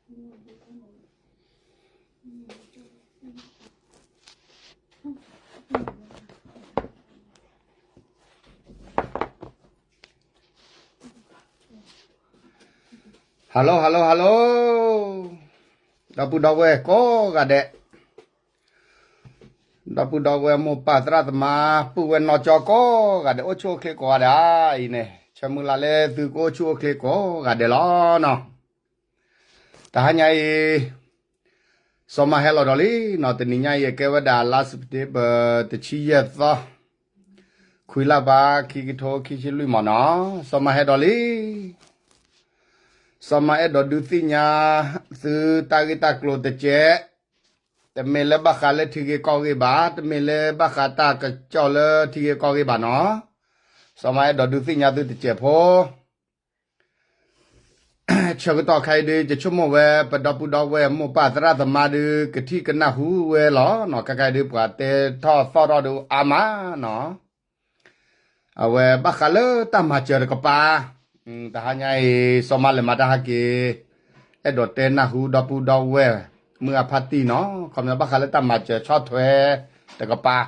Hello hello hello, ဒီပုၢ်ဒီဝဲၢ်ကိးဂၤဒဲး, ဒီပုၢ်ဒီဝဲၢ်မိၢ်ပၢ်သရၣ်သမါ ပုၢ်ဝဲၢ်နီၢ်ကၠီကိးဂၤဒဲး အိၣ်ဆူၣ်အိၣ်ချ့ကိးဂၤဒဲးအံၤန့ၣ် ဆၢမုၢ်လၢ်လၢသုကအိၣ်ဆူၣ်အိၣ်ချ့ကိးဂၤဒဲးလီၤနီၤ. တဟါညါအံၤ စီၤမၤဟဲလီၤဒီးလံနီၤ, တနံၤညါအံၤအကဲဝဲဒၣ်လါစဲးပထ့ဘၢၣ် တဆံယဲၢ်သီ, ခွံလါဘး ခံကထိခံဆံလွံၢ်မၢ်နီၤ, စီၤမၤဟဲဒီးလံ. စီၤမၤအဲၣ်ဒိးဒုးသ့ၣ်ညါသုတၢ်ဂ့ၢ်တၢ်ကျိၤတကဲး, တမ့ၢ်လၢဘၣ်ဃးလၢထံဂ့ၢ်ကီၢ်ဂ့ၢ်ဘၣ်, တမ့ၢ်လၢဘၣ်ဃးတၢ်ကစီၣ်လၢထံဂ့ၢ်ကီၢ်ဂ့ၢ်ဘၣ်နီၤ, စီၤမၤအဲၣ်ဒိးဒုးသ့ၣ်ညါသုတကဲးဖိ ဆၢကတီၢ်ခဲအံၤဒုး ယဆိကမိၣ်ဝဲ ပဒီပုၢ်ဒီဝဲၢ်မိၢ်ပၢ်သရၣ်သမါဒုး ကထံၣ်ကနၢ်ဟူဝဲလီၤနီၤ, ခဲခါအံၤဒုး ပှၤတဲထီၣ်သီၣ်ထီၣ်ဒုးအါမးနီၤ, အဝဲဘၣ်ဃးလၢတၢ်မၤစၢၤတကပၤ, တဟါညါအံၤ စီၤမၤလဲၤမၤတၢ်ဟဲက့ၤ, အဲၣ်ဒိးတဲနၢ်ဟူဒီပုၢ်ဒီဝဲၢ် မုၢ်အဖါတံၢ်နီၤ, ခီပညီဘၣ်ဃးလၢတၢ်မၤစၢၤဆီၣ်ထွဲတကပၤ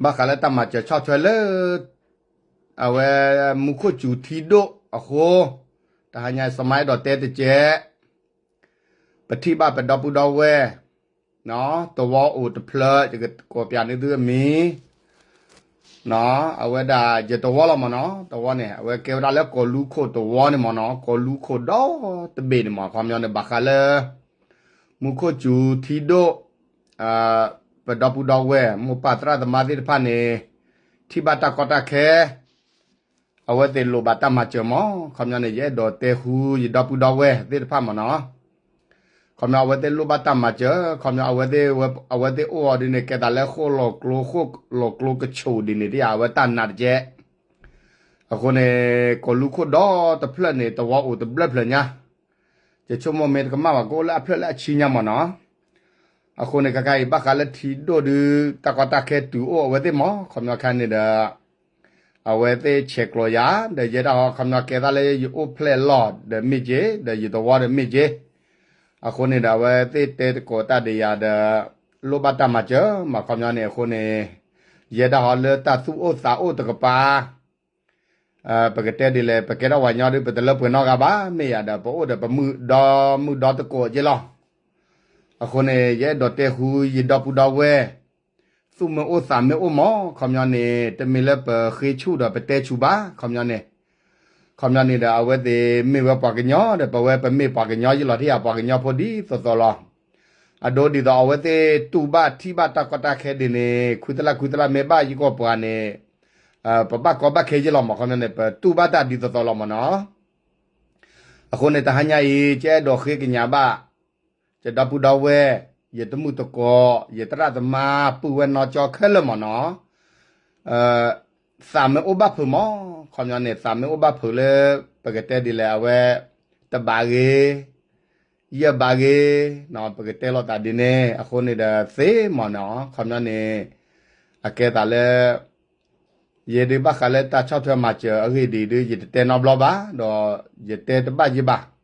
ဘၣ်ဃးလၢတၢ်မၤစၢၤဆီၣ်ထွဲလၢ အဝဲမူခိၣ်စူၤထံဒိၣ်အဃိ, တဟါညါစီၤမၤအဲၣ်ဒိးတဲတကဲး, ပထံၣ်ဘၣ်ပဒီပုၢ်ဒီဝဲၢ်, သဝီအိၣ်တဖျၢၣ် ယကကိးပျးန့ၢ်သုအမံၤ, အဝဲဒၣ်ယသဝီလီၤမၢ်နီၤ, သဝီန့ၣ် အဝဲကဲဝဲဒၣ်လၢကီၢ်လူခိၣ်သဝီန့ၣ်မၢ်နီၤ, ကီၢ်လူခိၣ်ဒီတဘ့ၣ်န့ၣ်မၢ်, ခီပညီန့ၣ် ဘၣ်ဃးလၢ မူခိၣ်စူၤထံဒိၣ်, ပဒီပုၢ်ဒီဝဲၢ် မိၢ်ပၢ်သရၣ်သမါသ့ၣ်တဖၣ်န့ၣ် ထံၣ်ဘၣ်တၢ်ကီတၢ်ခဲ, အဝဲသ့ၣ်လိၣ်ဘၣ်တၢ်မၤစၢၤမၢ်, ခီပညီန့ၣ် ယအဲၣ်ဒိးတဲဃုယဒီပုၢ်ဒီဝဲၢ်သ့ၣ်တဖၣ်မၢ်နီၤ, ခီပညီအဝဲသ့ၣ်လိၣ်ဘၣ်တၢ်မၤစၢၤ, ခီပညီအဝဲသ့ၣ်, အဝဲသ့ၣ်အိၣ်အီၤဒ်န့ၣ် ကဲသးလၢဃိၣ်လီၤကျိ, ဃိၣ်လီၤကျိကဆိးဒ်န့ၣ်ဒ်ယၤ အဝဲတၢ်နာ်တကဲး အဃိန့ၣ် ကီၢ်လူခိၣ်ဒီတဖျၢၣ်န့ၣ် သဝီအိၣ်တဘျၢၣ်ဖျၢၣ်ညါ, ယဆိကမိၣ်မ့ၢ်တကမၣ်ဘၣ်ကအိၣ်လၢအဖျၢၣ်လၢအဆံညါမၢ်နီၤ, အဃိန့ၣ် ခဲခါအံၤ ဘၣ်ဃးလၢထံဒိၣ်ဒုး တၢ်ကီတၢ်ခဲတုၤအိၣ်အဝဲသ့ၣ်မၢ်, ခီပညီခဲန့ၣ်ဒီး အဝဲသ့ၣ်ဆဲးကျိးယၤ, ဒီးယဲဒၣ်ဟီ ခီပညီကဲသးလၢယအိၣ်ဖျဲၣ်လီၢ်ဒီးမ့ၢ်က့ၤ, ဒီးယသဝီဒီးမ့ၢ်က့ၤ, အဃိန့ၣ်ဒီး အဝဲသ့ၣ်တဲသကိးတၢ်ဒီးယၤဒီး လိၣ်ဘၣ်တၢ်မၤစၢၤမၢ်, ခီပညီန့ၣ် အဃိန့ၣ် ယဲဒၣ်ဟီလၢတၢ်သူၣ်အိၣ်သးအိၣ်တကပၤ ပကတဲဒ်လဲၣ် ပကဲထီၣ်ပှၤကညီဒုး ပတလၢပှဲၤနီတဂၤဘၣ်, မ့ၢ်ယၤဒီး ပအိၣ်ဒီးပမုၢ်ဒီမုၢ်ဒီတကိးက့လီၤ. အဃိန့ၣ် ယအဲၣ်ဒိးတဲဃုယဒီပုၢ်ဒီဝဲၢ် သူၣ်မ့ၢ်အိၣ်သးမ့ၢ်အိၣ်မၢ်, ခီပညီန့ၣ် တမ့ၢ်လၢပဃ့ဆူၣ်ဒီးပတဲဆူၣ်ဘၣ်, ခီပညီန့ၣ်, ခီပညီန့ၣ်ဒီး အဝဲသ့ၣ်မ့ၢ်ဝဲပှၤကညီဒီး ပဝဲပမ့ၢ်ပှၤကညီယလီၤ ထံၣ်ယၤပှၤကညီဖိဒ်သိးသိးလီၤ. အဒိဒ်သိးအဝဲသ့ၣ်တူၢ်ဘၣ်ထံၣ်ဘၣ်တၢ်ကီတၢ်ခဲဒ်န့ၣ် ခွံသလၢခွံသလၢမ့ၢ်ဘၣ်ယကီၢ်ပှၤန့ၣ် ပဘၣ်ကီဘၣ်ခဲယလီၤမၢ်, ခီပညီန့ၣ် ပတူၢ်ဘၣ်တၢ်ဒ်သိးသိးလီၤမၢ်နီၤ. အဃိန့ၣ် တဟါညါအံၤ ကအဲၣ်ဒိးဃ့ကညးဘၣ် ယဒီပုၢ်ဒီဝဲၢ်, ယတမုၣ်တကိး, ယသရၣ်သမါ ပုၢ်ဝဲၢ်နီၢ်ကၠီခဲလၢာ်မၢ်နီၤ, သးမ့ၢ်အိၣ်ဘၣ်ဖုးမၢ်, ခီပညီန့ၣ် သးမ့ၢ်အိၣ်ဘၣ်ဖုးလၢ ပကတဲဒ်လဲၣ် အဝဲ တဘးဂ့ၤ, ယဲၢ်ဘးဂ့ၤ, ပကတဲလိာ်သးဒ်န့ၣ် အဃိန့ၣ်ဒီးသ့မၢ်နီၤ, ခီပညီန့ၣ် အကဲသးလၢ ယဲဒုးဘၣ်ဃးလၢတၢ်ဆီၣ်ထွဲမၤစၢၤအဂ့ၢ်ဒ်အံၤဒုး ယတတဲနီတဘျီဘၣ်, ဒီးယတဲတဘၣ်ယံၤဘၣ်.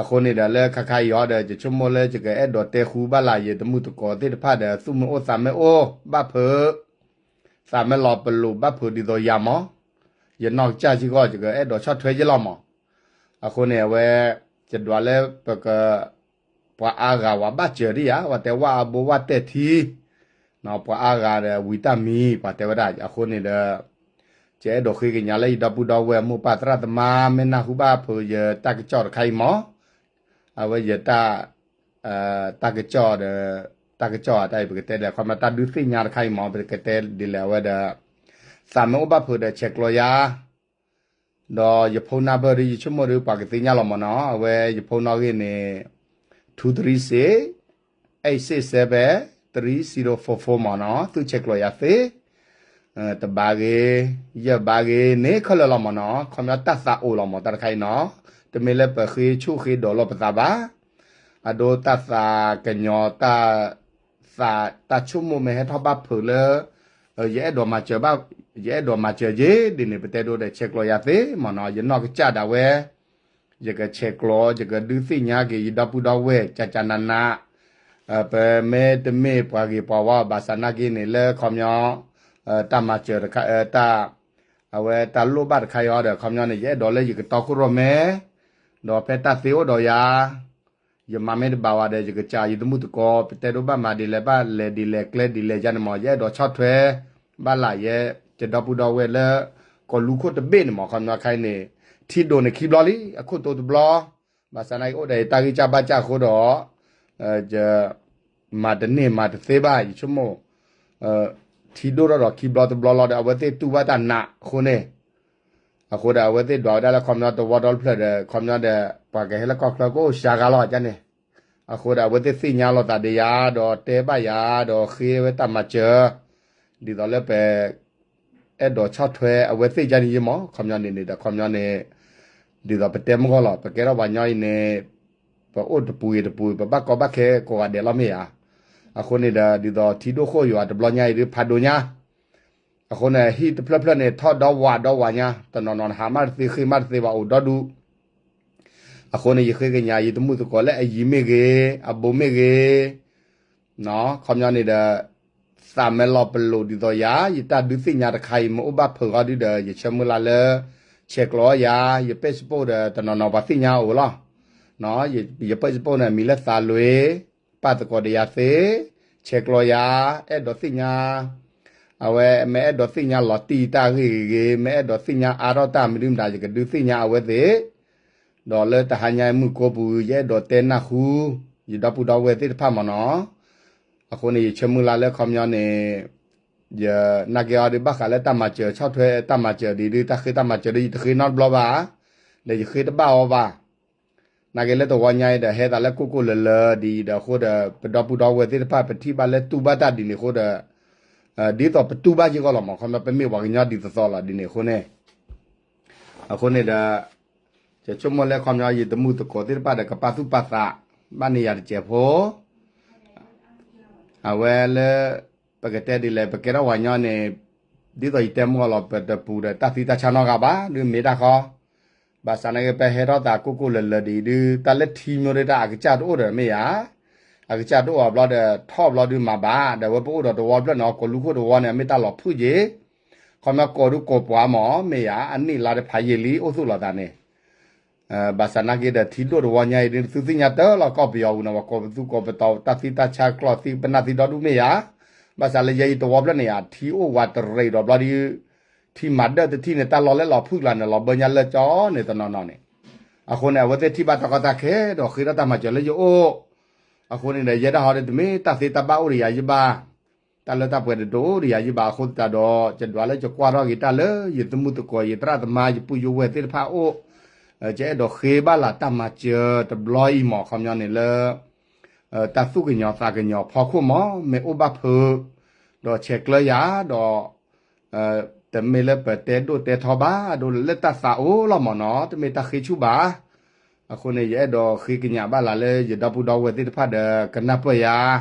အဃိန့ၣ်ဒီးလၢခါခါအံၤဟီဒီး ယဆိကမိၣ်လၢယကအဲၣ်ဒိးတဲဃူဘၣ်လၢ် ယတမုၣ်တကိးသ့ၣ်တဖၣ်ဒီး သူၣ်မ့ၢ်အိၣ်သးမ့ၢ်အိၣ်ဘၣ်ဖုး, သးမ့ၢ်လီၤပလိာ်ဘၣ်ဖုးဒ်သိးယၤမၢ်, ယနီၢ်ကစၢ်စ့ၢ်ကီး ယကအဲၣ်ဒိးဆီၣ်ထွဲယလီၤမၢ်. အဃိန့ၣ် အဝဲ ယဒွးလၢပက ပှၤအါဂၤဝဲဘၣ်စၢၤဒ်ယၤ ပှၤတဲဝဲအဘိဝဲတဲာ်ထံ, ပှၤအါဂၤဒီးဝံၤတၢ်မံၤ ပှၤတဲဝဲဒၣ် အဃိန့ၣ်ဒီး ယအဲၣ်ဒိးဃ့ကညးလၢယဒီပုၢ်ဒီဝဲၢ်မိၢ်ပၢ်သရၣ်သမါ မ့ၢ်နၢ်ဟူဘၣ်ဖုးယတၢ်ကစီၣ်တခါအံၤမၢ်, အဝဲယတၢ် တၢ်ကစီၣ်ဒီး တၢ်ကစီၣ်အတၢ်အံၤ ပကတဲဒီး ခီပညီတၢ်ဒုးသ့ၣ်ညါတခါအံၤမၢ် ပကတဲဒ်လဲၣ် အဝဲဒီး သးမ့ၢ်အိၣ်ဘၣ်ဖုးဒီးဆဲးကျိးယၤ ဒီးယဖိနၢ်ဘၢၣ်ဒုး ယဆိကမိၣ်ဒုး ပှၤကသ့ၣ်ညါလီၤမၢ်နီၤ, အဝဲယဖိနၢ်ဂ့ၢ်န့ၣ် two three six, eight six seven, three zero four four မၢ်နီၤ, သုဆဲးကျိးယၤသ့, တဘးဂ့ၤ, ယဲၢ်ဘးဂ့ၤန့ၣ် ခဲလၢာ်လီၤမၢ်နီၤ, ခီပညီတၢ်သးအိၣ်လီၤမၢ် တၢ်တခါအံၤနီၤ, တမ့ၢ်လၢပဃ့ဆူၣ်ဃ့ဒိးလိာ်ပသးဘၣ်, အဒိတၢ်သးကညီၤတၢ် သး တၢ်ဆိကမိၣ်မ့ၢ်ဟဲထီၣ်ဘၣ်ဖုးလၢ ယအဲၣ်ဒိးမၤစၢၤဘၣ်, ယအဲၣ်ဒိးမၤစၢၤယ့ၢ်ဒ်န့ၣ် ပတဲဒိဒီးဆဲးကျိးယၤသ့မၢ်နီၤ, ယနီၢ်ကစၢ်ဒၣ်ဝဲ ယကဆဲးကျိး ယကဒုးသ့ၣ်ညါက့ၤ ယဒီပုၢ်ဒီဝဲၢ် ကကနးနး, ပမ့ၢ်တမ့ၢ်ပှၤဂ့ၤပှၤဝါ ဘၣ်ဆၣ်နာ်က့န့ၣ် လၢခီပညီ တၢ်မၤစၢၤတခါ တၢ် အဝဲတၢ်လိၣ်ဘၣ်တခါအံၤဒီး ခီပညီန့ၣ် ယအဲၣ်ဒိးလၢယကတီခိၣ်ရိၣ်မဲ, ဒီးဖဲတၢ်သ့အိၣ်ဒီးယၤ ယမၤမ့ၢ်တဘၣ်ဝဲဒီး ယကစၢ်ယတမုၣ်သကိး ပတဲဒိဘၣ်မၤဒ်လဲၣ် ဘၣ်လဲၤဒ်လဲၣ် ကျဲဒ်လဲၣ်ယါန့ၣ်မး ယအဲၣ်ဒိးဆီၣ်ထွဲ ဘၣ်လၢယဲ ယဒီပုၢ်ဒီဝဲၢ်လၢ ကီၢ်လူခိၣ်တဘ့ၣ်န့ၣ်မး ခီပညီခါအံၤန့ၣ် ထံဒိၣ်န့ၣ်ခံဘျီလံ အခိၣ်တိတဘျီ, ဘၣ်ဆၣ်နာ်က့အိၣ်ဒီးယတၢ်ဂံၢ်စၢ်ဘါစၢ်အဃိဒီး ယ မၤတန့ၢ်မၤတသ့ဘၣ် ယဆိကမိၣ် ထံဒိၣ်ထီၣ်ဒီးခံဘျီတဘျီလီၤဒီး အဝဲသ့ၣ်တူၢ်ဘၣ်တၢ်နးအဃိန့ၣ်, အဃိဒီးအဝဲသ့ၣ်ဒွးဝဲဒၣ်လၢခီပညီတဝီဒီဖျၢၣ်ဒီး ခီပညီဒီး ပှၤကဟဲလၢကီၢ်ချၢကအိၣ်စှၤဂၤလီၤန့ၣ်, အဃိဒီးအဝဲသ့ၣ်သ့ၣ်ညါလိာ်သးဒီးယၤ ဒီးတဲဘၣ်ယၤ ဒီးဃ့ဝဲတၢ်မၤစၢၤ ဒ်သိးလၢပ အဲၣ်ဒိးဆီၣ်ထွဲအဝဲသ့ၣ်ယါန့ၣ်ယမး ခီပညီန့ၣ်န့ၣ်ဒီး ခီပညီန့ၣ် ဒ်သိးပတဲမုၢ်ဂီၢ်လီၤ ပကဲထီၣ်ပှၤညီအံၤန့ၣ် ပအိၣ်တပူၤဂ့ၤတပူၤ ပဘၣ်ကီဘၣ်ခဲကိးဂၤဒဲးလီၤမ့ၢ်ဧါ. အဃိန့ၣ်ဒီး ဒ်သိးထံဒိၣ်ဃိၣ်ယွၤတဘျီညါအံၤဒ်ဖးဒိၣ်ညါ, အဃိန့ၣ် ဟံၣ်တဖျၢၣ်ဖျၢၣ်န့ၣ် ထီၣ်ဒီဝးဒီဝးညါ တနီၤနီၤဟးမးတသ့ ဃ့မးတသ့ဘၣ် အိၣ်ဒီဒူၣ်, အဃိန့ၣ် ယဃ့ကညးယတမုၣ်သကိးလၢအယံၤမ့ၢ်ဂ့ၤ, အဘူးမ့ၢ်ဂ့ၤ ခီပညီန့ၣ်ဒီး သးမ့ၢ်လီၤပလိာ်ဒ်သိးယၤ ယတၢ်ဒုးသ့ၣ်ညါတခါအံၤ မ့ၢ်အိၣ်ဘၣ်ဖုးဃီဒုဒီး ယဆၢမုၢ်လၢ်လၢ ဆဲးကျိးယၤ ယFacebookဒီး တနီၤနီၤပှၤသ့ၣ်ညါအိၣ်လီၤ. ယFacebookန့ၣ် မံၤလၢသးလွံၢ်, ပၢ်သကိးဒီးယၤသ့, ဆဲးကျိးယၤ, အဲၣ်ဒိးသ့ၣ်ညါ အဝဲမ့ၢ်အဲၣ်ဒိးသ့ၣ်ညါလီၤတံၢ်တၢ်ဂ့ၢ်ဂ့ၤဂ့ၤ, မ့ၢ်အဲၣ်ဒိးသ့ၣ်ညါအါထီၣ်တၢ်မနုၤမတၤ ယကဒုးသ့ၣ်ညါအဝဲသ့ၣ် ဒီးလၢတဟါညါမုၢ်ကိပူၤ ယအဲၣ်ဒိးတဲနၢ်ဟူ ယဒီပုၢ်ဒီဝဲၢ်သ့ၣ်တဖၣ်မ့ၢ်နီၤ. အဃိန့ၣ် ယဆၢမုၢ်လၢ်လၢခီပညီန့ၣ် ယနာ်က့အီၤဒုးဘၣ်ဃးလၢတၢ်မၤစၢၤ ဆီၣ်ထွဲတၢ်မၤစၢၤဒ်ဒုး တၢ်ဃ့တၢ်မၤစၢၤဒုး ယတဃ့နီတဘျီဘၣ်, ဒီးယဃ့တဘၣ်အီၤဘၣ်. နာ်က့လၢတဝီညါအံၤဒီး ဟဲသးလၢကိၢ်ကိၢ်လၢၤလၢၤဒ်အံၤဒီးအဃိဒီး ပဒီပုၢ်ဒီဝဲၢ်သ့ၣ်တဖၣ် ပထံၣ်ဘၣ်လၢတူၢ်ဘၣ်တၢ်ဒ်န့ၣ်အဃိဒီး ဒ်သိးပတူၢ်ဘၣ်ယဂီၢ်လီၤမး ခီပညီပမ့ၢ်ပှၤကညီဒ်သိးသိးလီၤဒ်န့ၣ်အဃိန့ၣ်, အဃိန့ၣ်ဒီး ယဆိကမိၣ်လၢခီပညီယတမုၢ်သကိးသ့ၣ်တဖၣ်ဒီး ကပာ်သူၣ်ပာ်သး ဘၣ်န့ၢ်ယၤတစဲးဖိ အဝဲလၢ ပကတဲဒ်လဲၣ် ပကဲထီၣ်ပှၤညီန့ၣ် ဒ်သိးယတဲမုၢ်ဂီၢ်လီၤ ပတပူၤဒီးတၢ်သံတၢ်ဆါနီတဂၤဘၣ် ဒ်မ့ၢ်တၢ်ဃီ, ဘၣ်ဆၣ်နာ်က့ ပဟဲထီၣ်သးကိၢ်ကိၢ်လၢၤလၢၤဒ်အံၤဒုး တၢ်လၢထံမျိုးဒုး တၢ်အကစၢ်တအိၣ်ဒီးမ့ၢ်ယၤ, အကစၢ်တအိၣ်အဘျီဒီး ထီၣ်ဘျီဒုးမၤဘၣ် ဒီးဝဲပအိၣ်ဒီးတဝီဖျၢၣ်န့ၣ် ကီၢ်လူခိၣ်တဝီန့ၣ် အမ့ၢ်တၢ်လီၤဖုၣ်က့ၤ, ခီပညီကီၢ်ဒုးကီၢ်ပှၤမး မ့ၢ်ယၤ အနံၣ်လါတဖးယံာ်လံ အိၣ်သူၣ်လီၤသးန့ၣ် ဘၣ်ဆၣ်နာ်က့ဒီး ထံဒိၣ်တဝီညါအံၤဒ် သုသ့ၣ်ညါတၢ်လီၤ ကီၢ်ပယီၤပူၤန့ၣ် ပှၤကိးပသူကိးပသီ တၢ်သံတၢ်ဆါကျီၢ်သံပနၢ်သံဒီဒူၣ်မ့ၢ်ယၤ, ဘၣ်ဆၣ်လၢယဲအံၤတဝီဖျၢၣ်န့ၣ်ယၤ ထံအိၣ်ဝးတရံးဒီးဘျီဒုး ထံမၤဒၢၣ်တထံၣ်န့ၣ် တၢ်လီၢ်လၢလီၤဖုၣ်ကျါန့ၣ် လီၤဘၢညါလၢကၠီန့ၣ်တနီၤနီၤန့ၣ်, အဃိန့ၣ် အဝဲသ့ၣ်ထံၣ်ဘၣ်တၢ်ကီတၢ်ခဲဒီးဃ့ထီၣ်တၢ်မၤစၢၤလၢယအိၣ်, အဃိန့ၣ်ဒီး ယဲဒၣ်ဟီဒီးတမ့ၢ်တၢ်သ့တၢ်ဘၣ်အိၣ်ဒီးယၤယဘၣ် တၢ်လၢတၢ်ပှဲၤတဒိၣ်အိၣ်ဒီးယၤယဘၣ်အဃိသတးဒီး ယဒွးလၢယကွၢ်ထီၣ်က့ၤတၢ်လၢ ယတမုၢ်သကိး ယသရၣ်သမါ ယပုၢ်ယဝဲၢ်သ့ၣ်တဖၣ်အအိၣ်, ယအဲၣ်ဒိးဃ့ဘၣ်လၢတၢ်မၤစၢၤတဘျီအံၤမး ခီပညီန့ၣ်လၢ တၢ်သူၣ်ကညီၤသးကညီၤဖီခိၣ်မး မ့ၢ်အိၣ်ဘၣ်ဖုး ဒီးဆဲးကျၢယၤဒီး တမ့ၢ်လၢပတဲဒိၣ်တဲထီဘၣ် အဒိလၢတၢ်သးအိၣ်လီၤမးနီၤ တမ့ၢ်တၢ်ဃ့ဆူၣ်ဘၣ်. အဃိန့ၣ် ယအဲၣ်ဒိးဃ့ကညးဘၣ်လၢ်လၢယဒီပုၢ်ဒီဝဲၢ်သ့ၣ်တဖၣ်ဒီးကနၢ်ပၢၢ်ယၤ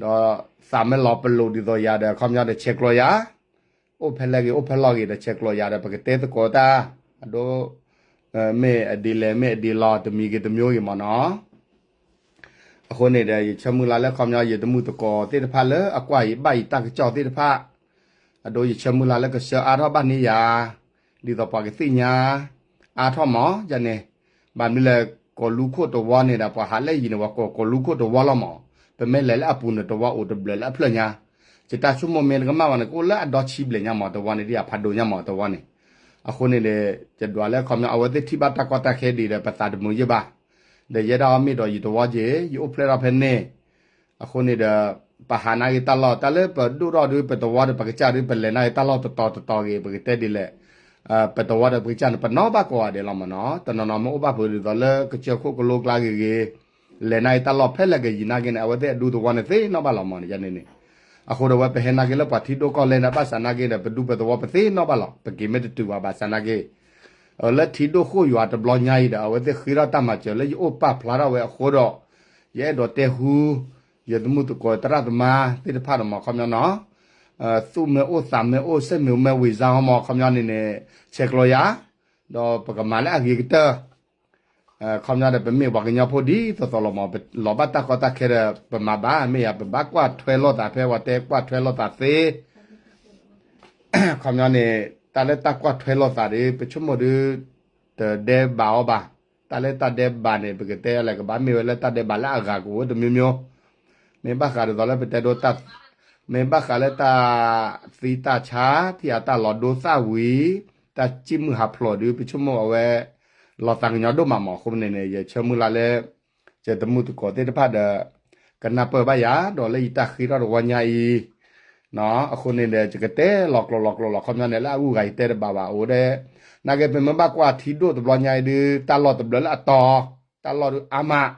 ဒီးသးမ့ၢ်လီၤပလိာ်ဒ်သိးယၤဒီး ခီပညီဒီးဆဲးကျိးယၤ, အိၣ်ဖဲလဲၣ်ဂ့ၤ အိၣ်ဖဲလီၢ်ဂ့ၤဒီးဆဲးကျိးယၤဒီး ပကတဲသကိးတၢ် အဒိ မ့ၢ်အဒ်လဲၣ် မ့ၢ်အဒ်လီၤ တမံၤဂ့ၤတမံၤဂ့ၤမးနီၤ. အဃိန့ၣ်ဒီး ယဆၢမုၢ်လၢ်လၢခီပညီ ယတမုၢ်သကိးသ့ၣ်တဖၣ်လၢအကွၢ်ယဘၣ်ယတၢ်ကစီၣ်သ့ၣ်တဖၣ် အဒိ ယဆၢမုၢ်လၢ်လၢကဆှၢအါထီၣ်ဘၣ်န့ၢ်ယၤ ဒ်သိးပှၤကသ့ၣ်ညါအါထီၣ်မး ယန့ၣ် ဘၣ်မနုၤလဲၣ် ကီၢ်လူခိၣ်တဝီန့ၣ်ဒီး ပှၤဟးလၢယံၤန့ၣ် ပှၤကိးကီၢ်လူခိၣ်တဝီလီၤမး, ပမ့ၢ်လဲၤလၢအပူၤန့ၣ် တဝီအိၣ်တဘျၢၣ်လၢအဖျၢၣ်ညါ, ယတၢ်ဆိကမိၣ်မ့ၢ်တကမၣ်ဘၣ်န့ၣ် ကအိၣ်လၢအဒီဆံဘျဲၣ်ညါမး တဝီန့ၣ် ဒ်အဖးဒိၣ်ညါမး တဝီန့ၣ်. အဃိန့ၣ်ဒီး ယဒွးလၢခီပညီ အဝဲသ့ၣ်ထံၣ်ဘၣ်တၢ်ကီတၢ်ခဲဒ်ဒီး ပသးတမုာ်ယဲၢ်ဘၣ်, ဒီးယဲဒၣ်အီၤမ့ၢ်ဒီးယတဝီက့ၤ ယအိၣ်ဖျဲၣ်ထီၣ်ဖဲန့ၣ် အဃိန့ၣ်ဒီး ပဟးနာ်က့ၤတၢ်လီၢ် တၢ်လၢပဒိၣ်ထီၣ်ဒုး ပတဝီဒီးပကစၢ်ဒုး ပလဲၤနာ်က့ၤတၢ်လီၢ်တတီၤတတီၤဂ့ၤ ပကတဲဒ်လဲၣ်, ပတဝီဒီးပကစၢ်န့ၣ် ပနီၣ်ဘၣ်ကိးဂၤဒဲးလီၤမးနီၤ. တနီၤနီၤမ့ၢ်အိၣ်ဘၣ်ဖုးဒ်သိးလၢကစၢၢ်ခိၣ်ကလိကျါဂ့ၤဂ့ၤ လဲၤနာ်က့ၤတၢ်လီၢ်ဖဲလဲၣ်ကယံၤနာ်က့ၤန့ၣ် အဝဲသ့ၣ်အဒူသဝီန့ၣ်သ့ၣ်နီၣ်ဘၣ်လီၤမးန့ၣ်န့ၣ်. အဃိဒီးဝဲပဟဲနာ်က့ၤလၢပှၤထံဒိၣ်ကီၢ်လဲၢ်န့ၣ် ဘၣ်ဆၣ်နာ်က့ၤဒီး ပဒူပသဝီပသ့ၣ်နီၣ်ဘၣ်လီၤ ပက့ၤမ့ၢ်တတုၤဘၣ် ဘၣ်ဆၣ်နာ်က့ၤ လၢထံဒိၣ်ဃိၣ်ယွၤတဘျီညါအံၤဒီး အဝဲသ့ၣ်ဃ့ထီၣ်တၢ်မၤစၢၤလၢယအိၣ်ပာ်ဖျါထီၣ်ဝဲအဃိဒီး ယအဲၣ်ဒိးတဲဟူ ယသမုၢ်သကိးသရၣ်သမါသ့ၣ်တဖၣ်ဒီးမးခီပညီနီၤ, သူၣ်မ့ၢ်အိၣ်သးမ့ၢ်အိၣ် စဲးမ့ၢ်မ့ၢ်ဝံၤစါဟီမးခီပညီန့ၣ်န့ၣ် ဆဲးကျိးယၤ, ဒီးပကမၤလၢအဂ့ၤကတၢၢ် ခီပညီဒီး ပမ့ၢ်ပှၤကညီဖိဒ်သိးသိးလီၤမး, ပလီၤဘၣ်တၢ်ကီတၢ်ခဲဒီး ပမၤဘၣ်, မ့ၢ်ယၤ ပဘၣ်ကွၢ်ထွဲလိာ်သး ဖဲပှၤတဲကွၢ်ထွဲလိာ်သးသ့ ခီပညီန့ၣ် တၢ်လၢတၢ်ကွၢ်ထွဲလိာ်သးဒီး ပဆိကမိၣ်ဒီး တဒဲးဘးအီၤဘၣ်. တၢ်လၢတၢ်ဒဲးဘးန့ၣ် ပကတဲလဲၣ် ကဘၣ်မ့ၢ်ဝဲလၢတၢ်ဒဲးဘးလၢအဂၤကအိၣ်တမျိုးမျိုး, မ့ၢ်ဘၣ်ဃးဒ်သိးလၢပတဲဒိတၢ်, မ့ၢ်ဘၣ်ဃးလၢတၢ်သံတၢ်ဆါ ထံၣ်အတၢ်လီၤဒိသၣ်ဝံၤ တၢ်စံၣ်မုၢ်ဟးဖျိးဒီး ပဆိကမိၣ်အဝဲ လီၤသးကညီၤဒိၣ်မးမး. အဃိန့ၣ်န့ၣ် ယဆၢမုၢ်လၢ်လၢ ယတမုၢ်တကိးသ့ၣ်တဖၣ်ဒီး ကနၢ်ပၢၢ်ဘၣ်ယၤ ဒီးလၢယတၢ်ဃ့ထီၣ်တဝီညါအံၤ အဃိန့ၣ်ဒီး ယကတဲလီၤကျိၤလီၤကျိၤလီၤ ခီပညီန့ၣ် လၢအဂုၤအဂၤယတဲတဘၣ်ဘၣ် အိၣ်ဒီး နာ်က့ ပမ့ၢ်ဘၣ်ကွၢ်ထံဒိၣ်တဘျီညါအံၤဒီး တၢ်လီၢ်တဘျၢလၢအတီၤ, တၢ်လီၢ်ဒုးအါမး,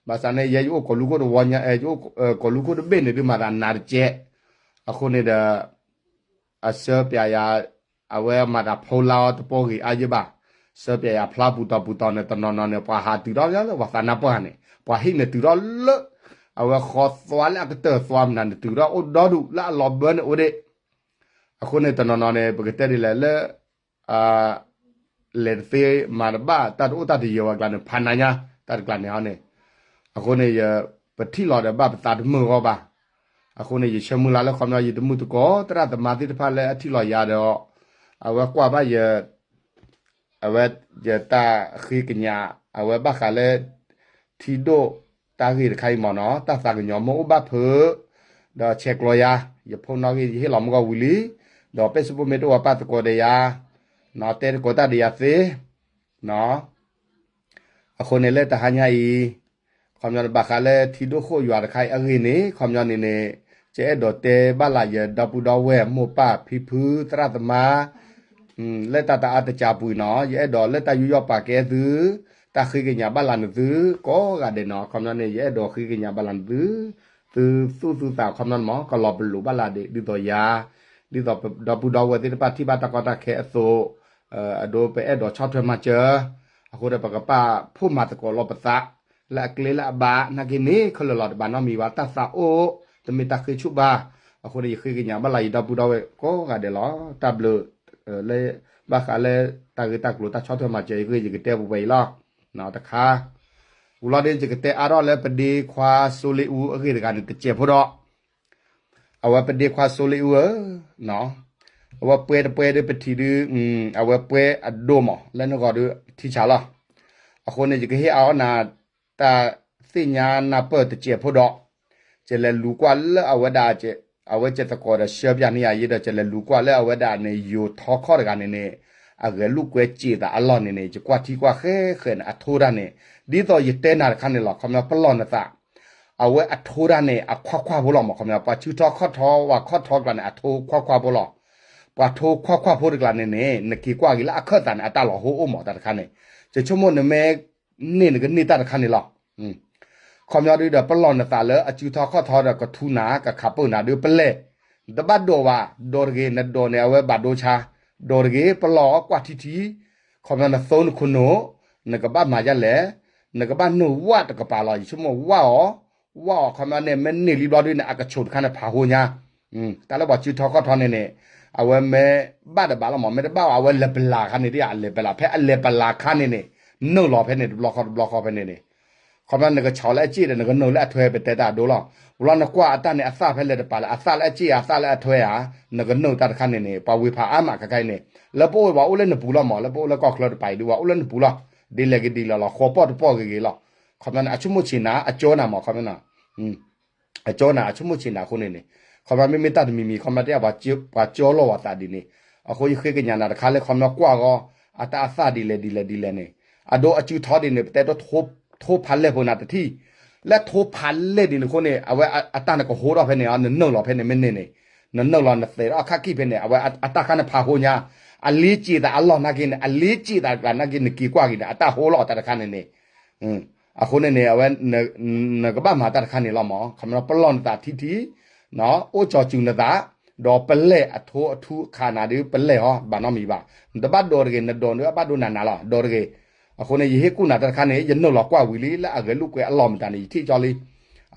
ဘၣ်ဆၣ်န့ၣ် ယဲယအိၣ်ကီၢ်လူၤခိၣ်တဝီညါ, ယအိၣ်ကီၢ်လူၤခိၣ်တဘ့ၣ်န့ၣ်ဒုး မၤသးနးတကဲး, အဃိန့ၣ်ဒီး အဆၢပျးယၤ, အဝဲမၤတၢ်ဖီလာ်အီၤတပီဂ့ၤအါယဲဘၣ်, ဆၢပျးယၤဖျါပူၤတီၤပူၤတီၤန့ၣ် တနီၤနီၤန့ၣ် ပှၤဟးတုၤထီၣ်လၢပှၤသးနါပှၢ်န့ၣ် ပှၤဟံၣ်န့ၣ်တုၤထီၣ်လၢ အဝဲဃီသွါလၢအကတၢၢ်သွါမနုၤန့ၣ် တုၤထီၣ်အိၣ်ဒီဒူၣ်လၢအလီၤဘၢန့ၣ်အိၣ်ဒံး, အဃိန့ၣ် တနီၤနီၤန့ၣ် ပကတဲဒ်လဲၣ်လၢ လဲၤတသ့မၤတဘၣ် တၢ်တအိၣ်တၢ်တယၢၤဝဲကျါန့ၣ် ဖးနးညါ တၢ်တကျါန့ၣ်ဟီန့ၣ်, အဃိန့ၣ် ပထံၣ်လီၤဒီးဘၣ်ပသးတမုာ်ဂီၢ်ဘၣ်, အဃိန့ၣ် ယဆၢမုၢ်လၢ်လၢခီပညီ ယတမုၢ်တကိး သရၣ်သမါသ့ၣ်တဖၣ်လၢအထံၣ်လီၤယၤဒီး အဝဲကွၢ်ဘၣ်ယ အဝဲယတၢ်ဃ့ကညး အဝဲဘၣ်ဃးလၢ ထံဒိၣ်တၢ်ဂ့ၢ်တခါအံၤမ့ၢ်နီၤ တၢ်သးကညီၤမ့ၢ်အိၣ်ဘၣ်ဖုး ဒီးဆဲးကျိးယၤ ယဖိနီၣ်ဂံၢ် ယဟ့ၣ်လီၤမုၢ်ဂီၢ်ဝံၤလံ, ဒီး Facebook မ့ၢ်တအိၣ်ဝဲပာ်သကိးဒီးယၤ, တဲသကိးတၢ်ဒီးယၤသ့, အဃိန့ၣ်လၢတဟါညါအံၤ ခီပညီဘၣ်ဃးလၢထံဒိၣ်ခိၣ်ယွၤတခါအံၤအဂ့ၢ်န့ၣ် ခီပညီန့ၣ်န့ၣ် ယအဲၣ်ဒိးတဲဘၣ်လၢယဒီပုၢ်ဒီဝဲၢ်မိၢ်ပၢ်ဖံဖုသရၣ်သမါ လၢတၢ်တအါတစှၤပူၤအံၤနီၤ ယအဲၣ်ဒိးလၢတၢ်ယူးယီၣ်ပာ်ကဲသု တၢ်ဃ့ကညးဘၣ်လၢနသု ကိးဂၤဒဲးနီၤ ခီပညီန့ၣ် ယအဲၣ်ဒိးဃ့ကညးဘၣ်လၢနသု သုသူၣ်သုသးခီပညီန့ၣ်မ့ၢ် ကလီၤပလိာ်ဘၣ်လၢဒ် ဒ်သိးယၤ ဒ်သိးဒီပုၢ်ဒီဝဲၢ်သ့ၣ်တဖၣ်ထံၣ်ဘၣ်တၢ်ကီတၢ်ခဲအသိး အဒိပအဲၣ်ဒိးဆီၣ်ထွဲမၤစၢၤ အဃိဒီးပကပာ်ဖှိၣ်မၤသကိးလီၤပသး လၢအကျဲလၢအဘၣ် နာ်က့န့ၣ် ခဲလၢာ်လီၤတဘၣ်နီတမံၤဘၣ် တၢ်သးအိၣ် တမ့ၢ်တၢ်ဃ့ဆူၣ်ဘၣ်, အဃိန့ၣ် ယဃ့ကညးဘၣ်လၢယဒီပုၢ်ဒီဝဲၢ်ကိးဂၤဒဲးလီၤ. တၢ်ဘျုး လၢ ဘၣ်ဃးလၢ တၢ်ဂ့ၢ်တၢ်ကျိၤတၢ်ဆီၣ်ထွဲမၤစၢၤအံၤ ယကတဲပှဲၤပှဲၤအံၤလီၤ. တခါ ဝံၤလီၤဒီး ယကတဲအါထီၣ်လၢပဒ့ခွါစိလ့အူအဂ့ၢ်တဂၤန့ၣ် တစဲးဖိဒီး အဝဲပဒ့ခွါစိလ့အူဧၢ, အဝဲပှဲၤတပှဲၤဒီးပထံၣ်ဒုး အဝဲပှဲၤအဒိၣ်မး လၢနဂီၢ်ဒုးထံဆးလီၤ. အဃိန့ၣ် ယကဟ့ၣ်အါအီၣ်နၤ တၢ်သ့ၣ်ညါနၢ်ပၢၢ်တစဲးဖိဒီး ယလဲၤလူၤကွၢ်လၢအဝဲဒၣ် အဝဲစဲးသကိးဒီး ဆှၢပၠးန့ၢ်ယၤယဲဒီး ယလဲၤလူၤကွၢ်လၢအဝဲဒၣ်န့ၣ် ယိၤထီခီၣ်တဂၤန့ၣ်န့ၣ် အဂဲၤလိာ်ကွဲစံးသးအလီၢ်န့ၣ်န့ၣ် ယကွၢ်ထံကွၢ်ဃဲဃဲန့ၣ် အထိတၢ်န့ၣ် ဒ်သိးယတဲနၤတခါန့ၣ်လီၤ. ခီပညီပလီၢ်နသး အဝဲအထိတၢ်န့ၣ် အခွါခွါဖိလီၤမး ခီပညီ ပှၤစုထီခီၣ်ထီ ပှၤခီၣ်ထီကျါန့ၣ် အထိခွါခွါဖိလီၤ. ပှၤထိခွါခွါဖိတကျါန့ၣ်န့ၣ် နက့ၤကွၢ်က့ၤလၢအခၢၣ်သးန့ၣ် အတၢ်လီၤဟိအိၣ်မး တၢ်တခါန့ၣ် ယဆိကမိၣ်နမ့ၢ်န့ၢ်နကန့ၢ်တၢ်တခါန့ၣ်လီၤ. ခီပညီဒုးဒီး ပလီၢ်နသးလၢအစုထီခီၣ်ထီဒီး ကထူနၤ ကခးပၢၢ်နၤဒုးပလဲၢ် နတဘၣ်ဒိးဘၣ် ဒိးတဂ့ၤ နဒိးန့ၣ် အဝဲဘၣ်ဒိဆါ ဒိးတဂ့ၤ ပလီၢ်ကွၢ်ထံထံ ခီပညီနသိနခိၣ်နူာ် နကဘၣ်မၤဒ်လဲၣ် နကဘၣ်နုာ်ဝၣ်တကပၤလီၤ ယဆိကမိၣ်ဝၣ်အီၤ ဝၣ်အီၤ ခီပညီန့ၣ် မ့ၢ်န့ၢ်လံဘျီဒုးန့ၣ် အကဆိးတခါန့ၣ်ဖးဟိညါ တၢ်လၢပှၤစုထီခီၣ်ထီန့ၣ်န့ၣ် အဝဲမ့ၢ်ဘၣ်တဘၣ်လီၤမး မ့ၢ်တဘၣ်ဘၣ် အဝဲလဲၤပလၤခါန့ၣ်ဒ်အလဲၤပလၤ ဖဲအလဲၤပလၤခါန့ၣ်န့ၣ် နုာ်လီၤဖဲန့ၣ် တဘျီဃီတဘျီဃီဖဲန့ၣ်န့ၣ် ခီပညီနကဆီးလၢအစ့ၣ်ဒီး နကနုာ်လၢအထွဲ ပတဲတၢ်အဒိလီၤ. ဝံၤလီၤနကွၢ်အတၢ်န့ၣ် အသၣ်ဖဲလဲၣ်တပၤလဲၣ် အသၣ်လၢအစ့ၣ်ဧါ အသၣ်လၢအထွဲဧါ နကနုာ်တၢ်တခါန့ၣ်န့ၣ် ပှၤဝ့ၤဖးအါမးခဲခါအံၤန့ၣ် လၢပအိၣ်ပှၤအိၣ်လၢနပူၤလီၤမး လၢပအိၣ်လၢကီၢ်ချၢတပၤအံၤဒုး ပှၤအိၣ်လၢနပူၤလီၤ. ဒ်လဲၣ်ဂ့ၤဒ်လဲၣ်လီၤ ဃိးပီၢ်တပီၢ်ဂ့ၤဂ့ၤလီၤ. ခီပညီန့ၣ် အဆိကမိၣ်ဆံးနၤ အကၠီနၤမး ခီပညီ အကၠီနၤ အဆိကမိၣ်ဆံးနၤအဃိန့ၣ်န့ၣ် ခီပညီမ့မ့ၢ်တၢ်တမံၤမံၤ ခီပညီတၢ်ပှၤကၠီလီၤဝဲသးဒ်န့ၣ် အဃိယဃ့ကညးနၤတခါလၢခီပညီကွၢ်ဂီၢ် အတၢ်အသၣ်ဒ်လဲၣ်ဒ်လဲၣ်ဒ်လဲၣ်န့ၣ် အဒိအစုထီဒ်န့ၣ် ပတဲဒိ ထိဖးလဲၢ်ဖိနၤတထံၣ် လၢထိဖးလဲၢ်ဒ်န့ၣ်အဃိန့ၣ် အဝဲအတၢ်နကဟိထီၣ်ဖဲန့ၣ် နနုာ်လီၤဖဲန့ၣ်မ့ၢ်န့ၢ်န့ၣ် နနုာ်လီၤနသဲးထီၣ်အခါကံၢ်ဖဲန့ၣ် အဝဲအတၢ်ခါန့ၣ်ဖးဟိညါ အလ့စ့ၣ်သးအလီၢ်နာ်က့န့ၣ် အလ့စ့ၣ်သးတကျါနာ်က့ နက့ၤကွၢ်က့ၤန့ၣ် အတၢ်ဟိလီၤအတၢ်တခါန့ၣ်န့ၣ် အဃိန့ၣ်န့ၣ် အဝဲ နကဘၣ်မၤတၢ်တခါန့ၣ်လီၤမး ခီပညီပလီၢ်နသးထံထံ အိၣ်ကၠီၤစူၤနသး ဒီးပလဲၢ်အထိအထူအခးနၤဒုးပလဲၢ်ဟီ ဘၣ်နီတမံၤဘၣ် နတဘၣ်ဒိးတဂ့ၤ နဒိးဒုးအဘၣ်ဒိနၤနၤလီၤ ဒိးတဂ့ၤ အဃိန့ၣ် ယဟ့ၣ်ကူၣ်နၤတၢ်တခါန့ၣ် ယနုာ်လီၤကွၢ်ဝံၤလံ လၢအဂဲၤလိာ်ကွဲအလီၢ်မတၤန့ၣ် ယထံၣ်ကၠီလံ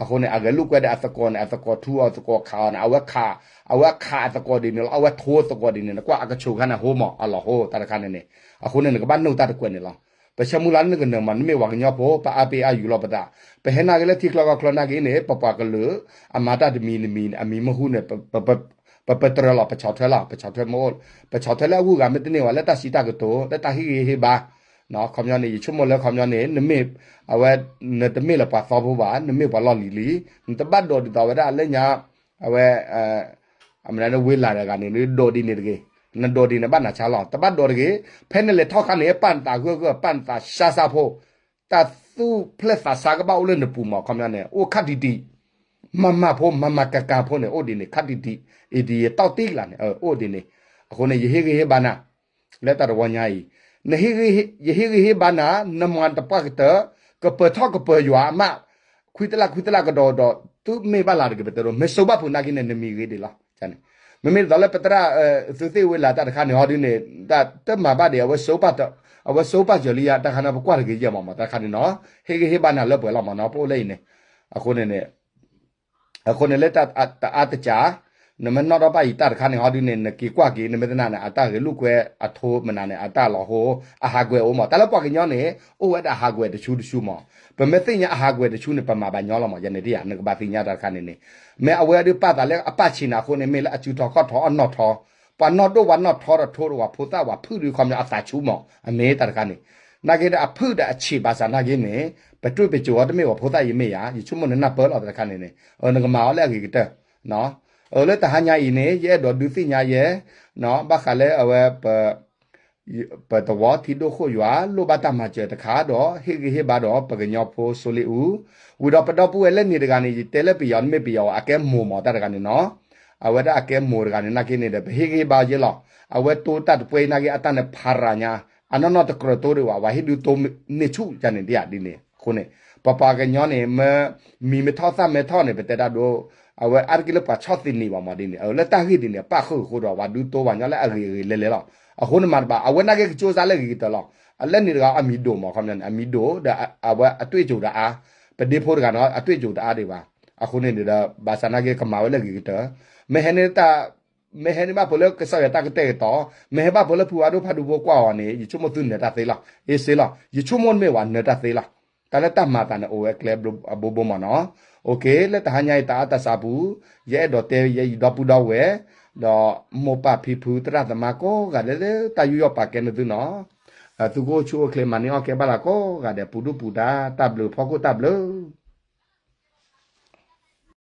အဃိန့ၣ် အဂဲၤလိာ်ကွဲဒီးအသကိးန့ၣ် အသကိးထူအီၤ သကိးခးအီၤန့ၣ် အဝဲခး အဝဲခးအသကိးဒ်န့ၣ်လီၤ အဝဲထိအသကိးဒ်န့ၣ် နကွၢ်အကဆိးခါန့ၣ် ဟိမး အလီၤဟိတၢ်တခါန့ၣ်န့ၣ် အဃိန့ၣ် နကဘၣ်နုာ်တၢ်တကွဲးန့ၣ်လီၤ ပဆၢမုၢ်လၢ်လၢနကနၢၤမး နမ့ၢ်ပှၤကညီဖိ ပအါပ့ၤအါယူၤလီၤပသး, ပဟဲနာ်က့ၤလၢထံချၢကီၢ်ချၢနာ်က့ၤန့ၣ် ပပှၤကလုာ် အမၤတၢ်တမံၤတမံၤန့ၣ် အမံၤမ့ၢ်ဟူးန့ၣ် ပပတြၢၤလီၤ ပဆီၣ်ထွဲလီၤ ပဆီၣ်ထွဲမ့ၢ်အိၣ် ပဆီၣ်ထွဲလၢအဂုၤအဂၤမ့ၢ်တန့ၢ်ဝဲလၢတၢ်စံးတၢ်ကတိၤ လၢတၢ်ဟ့ၣ်ဂံၢ်ဟ့ၣ်ဘါ ခီပညီန့ၣ် ယဆိကမိၣ်လၢခီပညီန့ၣ် နမ့ၢ် အဝဲ နတမ့ၢ်လၢပှၤသီဖိဘၣ် နမ့ၢ်ပှၤလီၢ်လံၤလံ, နတဘၣ်ဒိးဒ်သိးဝဲဒၣ်လၢညါ အဝဲ အမနုၤဝ့လၢ်တဂၤန့ၣ် နဒိးဒ်န့ၣ်တဂ့ၤ, နဒိးဒ်န့ၣ်ဘၣ်နၤဆါလီၤ တဘၣ်ဒိးတဂ့ၤ, ဖဲနလဲၤထီၣ်ခါန့ၣ် ပာ်နသးဂၢၢ်ဂၢၢ် ပာ်နသးစါစါဖိ, တၢ်သူၣ်ဖျဲၣ်သးဆါကဘၣ်အိၣ်လၢနပူၤမး ခီပညီန့ၣ် အိၣ်ခါတံၢ်တံၢ် မၤမၤဖိ မၤမၤကၤကၤဖိန့ၣ် အိၣ်ဒ်န့ၣ် ခါတံၢ်တံၢ်, အံၤဒ်ယတီၢ်တံၢ်ကလာ်န့ၣ် အိၣ်ဒ်န့ၣ်, အဃိန့ၣ် ယဟ့ၣ်ဂံၢ်ဟ့ၣ်ဘါနၤ လၢတၢ်တဝီညါအံၤ, ယဟ့ၣ်ဂံၢ်ဟ့ၣ်ဘါနၤ နမၤတပှၢ်ကတၢၢ် ကပၢၤထီၣ်ကပၢၤယွၤအမး, ခွံတလးခွံတလးကဒီးဒီး သုမ့ၢ်ဘၣ်လၤတဂ့ၤ ပတဲဒိး မ့ၢ်စိဘၣ်ဖုးနာ်က့န့ၣ် နမံၤဂ့ၤဒံးလီၤ, မ့မ့ၢ်ဒ်သိးလၢပသရၣ် သုသ့ၣ်ဝ့လၢတၢ်တခါန့ၣ် ဟီဒုန့ၣ် တမၤဘၣ်ဒံး အဝဲစိဘၣ် အဝဲစိဘၣ်စၢၤလံယါ တၢ်ခါန့ၣ် ပကွၢ်တဂ့ၤယဲၢ်မးမး တၢ်တခါန့ၣ်နီၤ, ဟ့ၣ်ဂံၢ်ဟ့ၣ်ဘါနၤလၢပှဲၤလီၤမးနီၤ ပအိၣ်လၢအံၤန့ၣ်, အဃိန့ၣ်န့ၣ် အဃိန့ၣ်လၢတၢ်တအါတစး, နမ့ၢ်နီၣ်ထီၣ်ဘၣ်အံၤတၢ်တခါန့ၣ် ဟီဒုန့ၣ် နက့ၤကွၢ်က့ၤ နမ့ၢ်သနာ်န့ၣ် အတၢ်ဂဲၤလိာ်ကွဲအထိမနုၤန့ၣ် အတၢ်လီၤဟိ အဟးကွဲးအိၣ်မး တၢ်လၢပှၤကညီန့ၣ် အိၣ်ဝဲဒၣ်အဟးကွဲးတဆူတဆူမး, ပမ့ၢ်သ့ၣ်ညါအဟးကွဲးတဆူန့ၣ် ပမၤဘၣ်ညီလီၤမး ယန့ၣ်တယၤ နကဘၣ်သ့ၣ်ညါတၢ်တခါန့ၣ်န့ၣ်, မ့ၢ်အဝဲဒုးပာ်သးလၢအပာ်ဆံးနၤအဃိန့ၣ် မ့ၢ်လၢအစုထီၣ်ခီၣ်ထီၣ်အနီၣ်ထီ, ပှၤနီၣ်ဒိၣ်ပှၤနီၣ်ထီတထိတဝၤ ဖိသၣ်ဝၤဖုၣ်ဒုးခီပညီအသးဆူမး အမ့ၢ်တၢ်တခါန့ၣ်, နာ်က့ဒီးအဖုၣ်ဒီးအဆံးဘၣ်ဆၣ်နာ်က့န့ၣ် ပတွ့ၢ်ပစိၤအီၤတမ့ၢ်ဝဲဖိသၣ်အံၤမ့ၢ်ယၤ ယဆိကမိၣ်နနၢ်ပၢၢ်လီၤတၢ်တခါန့ၣ်န့ၣ်, နကမၤအီၤလၢအဂ့ၤကတၢၢ်, အၢ လၢတဟါညါအံၤန့ၣ် ယအဲၣ်ဒိးဒုးသ့ၣ်ညါယဲ, ဘၣ်ဃးလၢအဝဲ ပသဝီထံဒိၣ်ခိၣ်ယွၤ လိၣ်ဘၣ်တၢ်မၤစၢၤတခါဒီး ဟ့ၣ်ဂံၢ်ဟ့ၣ်ဘါဒီးပကညီဖိစိလ့အူ, ဝံၤဒီးပဒီပုၢ်ဝဲၢ်လၢန့ၣ်တဂၤန့ၣ် ယတဲလၢပယီၤ နမ့ၢ်ပယီၤအကဲမိၢ်မးတၢ်တဂၤန့ၣ်နီၤ, အဝဲဒၣ်အကဲမိၢ်တဂၤန့ၣ် နာ်က့န့ၣ်ဒီး ပဟ့ၣ်ဂံၢ်ဟ့ၣ်ဘါယဲလီၤ, အဝဲတိတၢ်တပှဲၤအံၤနာ်က့ အတၢ်န့ၣ်ဖးရၤညါ, အနီၢ်နီၢ်တကြၢးတိဒံးဘၣ် ဝဲဟ့ၣ်ဒုးတိန့ၢ်ဆူၣ်ယန့ၣ်ဒ်န့ၣ်အဃိန့ၣ်, ပပှၤကညီန့ၣ် မ့ၢ်မံၤမ့ၢ်ထီၣ်သၣ်မ့ၢ်ထီၣ်န့ၣ် ပတဲတၢ်ဒိ အဝဲအါတက့ၢ်လၢပှၤဆီၣ်သနံးဘၣ်မးဒ်န့ၣ်, အၢ လၢတၢ်ဂ့ၢ်ဒ်န့ၣ် ပၣ်ဃုာ်အဃိဒီး ပှၤဒုးတိပှၤညီလၢအဂ့ၤအဂ့ၤလဲၤလဲၤလီၤ, အဃိန့ၣ်မၤတဘၣ် အဝဲနာ်က့ကကၠိစါလၢအဂ့ၤကတၢၢ်လီၤ, အလၢန့ၣ်တဂၤအမံၤဒိၣ်မး ခီပညီန့ၣ် အမံၤဒိၣ်ဒီး အဝဲအတွေ့အကြုံတအါ, ပဒ့ဖိတဂၤန့ၣ် အတွေ့အကြုံတအါဒံးဘၣ်, အဃိန့ၣ်ဒီး ဘၣ်ဆၣ်နာ်က့ကမၤဝဲလၢအဂ့ၤကတၢၢ်, မ့ၢ်ဟဲန့ၣ် မ့ၢ်ဟဲန့ၣ်ဘၣ်ဖဲလၢကစၢ်ယွၤတၢ်ကတဲာ်ကတီၤ, မ့ၢ်ဟဲဘၣ်ဖဲလၢဖုဝါဒိၣ်ဖးဒိၣ်ဖိကွၢ်အီၤန့ၣ် ယဆိကမိၣ်သုနၢၤတၢ်သ့လီၤ, အ့စ့လီၤ, ယဆိကမိၣ်မ့ၢ်ဝဲနၢၤတၢ်သ့လီၤ, တၢ်လၢတၢ်မၤသးန့ၣ်အိၣ်ဝဲကျဲအဘိဘိမးနီၤ, လၢတဟါညါအံၤတၢ်အါတၢ်စးပူၤ, ယအဲၣ်ဒိးတဲယဲယဒီပုၢ်ဒီဝဲၢ်, ဒီးမိၢ်ပၢ်ဖံဖုသရၣ်သမါကိးဂၤဒဲးလၢတၢ်ယူးယီၣ်ပာ်ကဲန့ၢ်သုနီၤ, သုကအိၣ်ဆူၣ်အိၣ်ချ့မၤန့ၢ်အီၣ်ကဲဘၣ်လၢကိးဂၤဒဲး ပူၤဒူၣ်ပူၤဒါ တၢ်ဘျုးဖီခိၣ်တၢ်ဘျုး